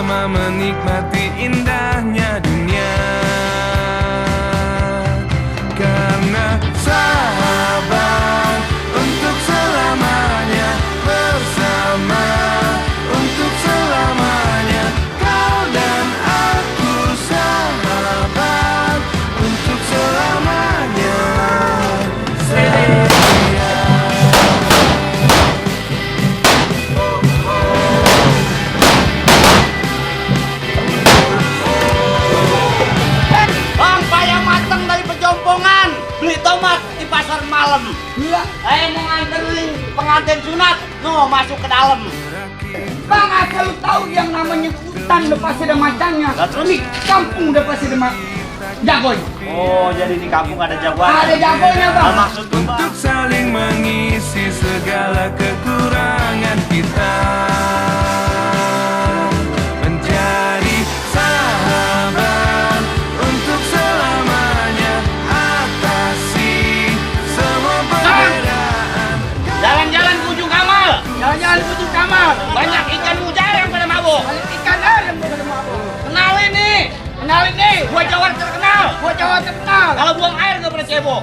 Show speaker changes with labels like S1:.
S1: bersama menikmati indahnya dunia. Karena sahabat untuk selamanya, bersama untuk selamanya. Kau dan aku sahabat untuk selamanya.
S2: Beli tomat di pasar malam.
S3: Iya.
S2: Saya mau nganterin pengantin sunat. No, masuk ke dalam.
S3: Bang, asal lu tahu yang namanya hutan udah pasti ada macannya.
S2: Lah, terus?
S3: Di kampung udah pasti ada jagoy.
S2: Oh, jadi di kampung ada jagoan.
S3: Ada jagonya, Bang.
S2: Nah, maksud lu, Bang?
S1: Untuk saling mengisi segala kekurangan kita, menjadi sahabat untuk selamanya, atasi semua perbedaan.
S2: Jalan-jalan ke ujung Kamal.
S3: Jalan-jalan ke ujung Kamal.
S2: Banyak ikan mujair yang pada mabuk.
S3: Banyak ikan ada yang pada mabuk.
S2: Kenalin nih.
S3: Kenalin nih,
S2: Gua Jawa terkenal.
S3: gua Jawa terkenal.
S2: Kalau buang air nggak pernah cebok.